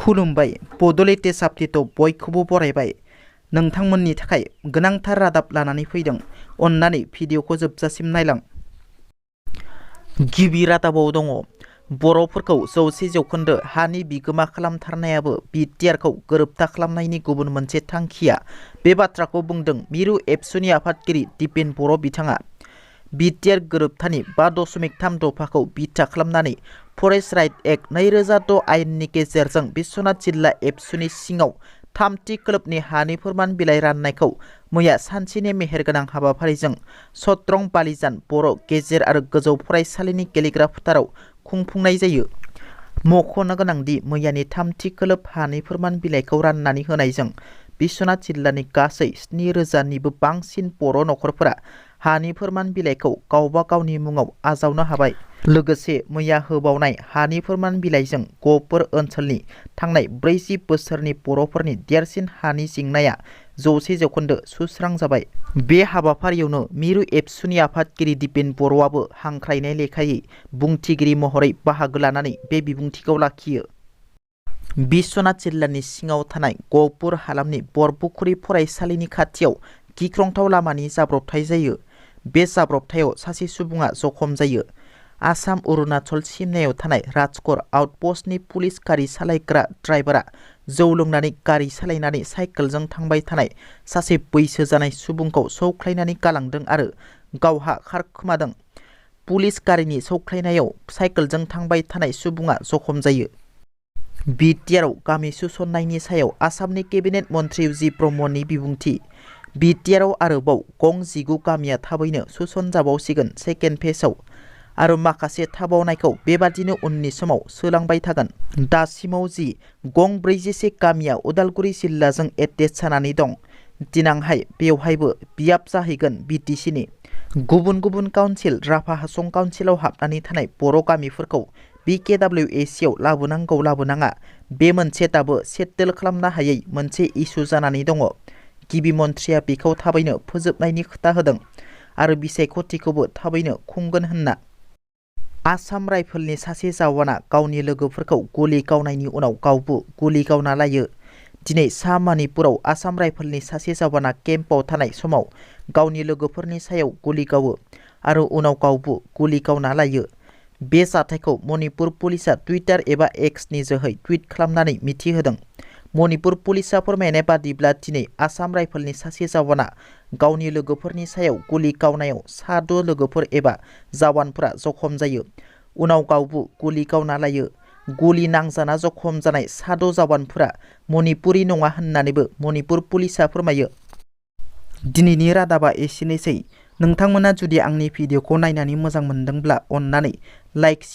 खुलुमबाय बड'लेण्ड आपडेट बयखौबो बरायबाय। नोंथांमोननि थाखाय गोनांथार रादाब लानानै फैदों। अन्नानै भिडिअखौ जोबजासिम नायलां। गिबि रादाबाव दङ बर'फोरखौ 100% हानि बिगोमा खालामथारनायाबो बिटिआरखौ गोरोबथा खालामनायनि गुबुन मोनसे थांखिया। बे बाथ्राखौ बुंदों मिरु एबसुनि आफादगिरि दिपेन बर' बिथाङा। बिटिआर गोरोबथानि 5.3 दफाखौ बिथा खालामनानै फरेस्ट राइट एक्ट 2006 आयेननि गेजेरजों बिश्वनाथ जिल्ला एबसुनि सिङाव थामथि खोलोबनि हानि फोरमान बिलाइ राननायखौ मैया सानसेनि मेहेरगोनां हाबाफारिजों सत्रं बालिजान बर' गेजेर आरो गोजौ फरायसालिनि गेलेग्रा फोथाराव खुंफुंनाय जायो। मख'नो गोनांदि मैयानि थामथि खोलोब हानि फोरमान बिलाइखौ राननानै होनायजों बिश्वनाथ जिल्लानि गासै 7,000निबो बांसिन बर' नखरफोरा हानि फोरमान बिलाइखौ गावबा गावनि मुङाव आजावनो हाबाय। लोगोसे मैया होबावनाय हानि फोरमान बिलाइजों गहपुर ओनसोलनि थांनाय 40 बोसोरनि बर'फोरनि देरसिन हानि जेंनाया 100% सुस्रांजाबाय। बे हाबाफारियावनो मिरु एबसुनि आफादगिरि दिपेन बर'आबो हांख्रायनाय लेखायै बुंथिगिरि महरै बाहागो लानानै बे बिबुंथिखौ लाखियो। बिश्वनाथ जिल्लानि सिङाव थानाय गहपुर हालामनि बरपुखुरी फरायसालिनि खाथियाव गिख्रंथाव लामानि जाब्रबथाय जायो। बे जाब्रबथायाव सासे सुबुङा जखम जायो। आसाम अरुणाचल सिमनायाव थानाय राजकर आउटपस्टनि पुलिस गारि सालायग्रा ड्राइभारा जौ लोंनानै गारि सालायनानै साइकेलजों थांबाय थानाय सासे बैसो जानाय सुबुंखौ सौख्लायनानै गालांदों आरो गावहा खारखोमादों। पुलिस गारिनि सौख्लायनायाव साइकेलजों थांबाय थानाय सुबुङा जखम जायो। बिटिआरआव गामि सुसननायनि सायाव आसामनि केबिनेट मन्थ्रि जि ब्रह्मनि बिबुंथि। बिटिआरआव आरोबाव गं 19 गामिया थाबैनो सुसनजाबावसिगोन सेकेन्ड फेजआव आरो माखासे थाबावनायखौ बेबादिनो उननि समाव सोलांबाय थागोन। दासिमाव गं 46 गामिया उदालगुरि जिल्लाजों एटेच जानानै दं। दिनांहाय बेवहायबो बियाब जाहैगोन बिटिसिनि। गुबुन गुबुन काउन्सिल राभा हासं काउन्सिलाव हाबनानै थानाय बर' गामिफोरखौ बिकेडब्लिउएसिआव लाबोनांगौ लाबोनाङा बे मोनसे दाबो सेटेल खालामनो हायै मोनसे इस्यु जानानै दङ। गिबि मन्थ्रिया बेखौ थाबैनो फोजोबनायनि खोथा होदों आरो बिसायख'थिखौबो थाबैनो खुंगोन होनना। आसाम राइफलनि सासे जवाना गावनि लोगोफोरखौ गुलि गावनायनि उनाव गावबो गुलि गावना लायो। दिनै सा मणिपुराव आसाम राइफलनि सासे जवाना केम्पआव थानाय समाव गावनि लोगोफोरनि सायाव गुलि गावो आरो उनाव गावबो गुलि गावना लायो। बे जाथायखौ मणिपुर पुलिसआ टुइटार एबा एक्सनि जोहै टुइट खालामनानै मिथिहोदों। मणिपुर पुलिसआ फोरमायनाय बादिब्ला दिनै आसाम राइफलनि सासे जवाना गावनि लोगोफोरनि सायाव गुलि गावनायाव 6 लोगोफोर एबा जवानफोरा जखम जायो। उनाव गावबो गुलि गावना लायो। गुलि नांजाना जखम जानाय 6 जवानफोरा मणिपुरी नङा होननानैबो मणिपुर पुलिसआ फोरमायो। दिनैनि रादाबा एसेनोसै। नोंथांमोना जुदि आंनि भिडिअखौ नायनानै मोजां मोनदोंब्ला अन्नानै लाइक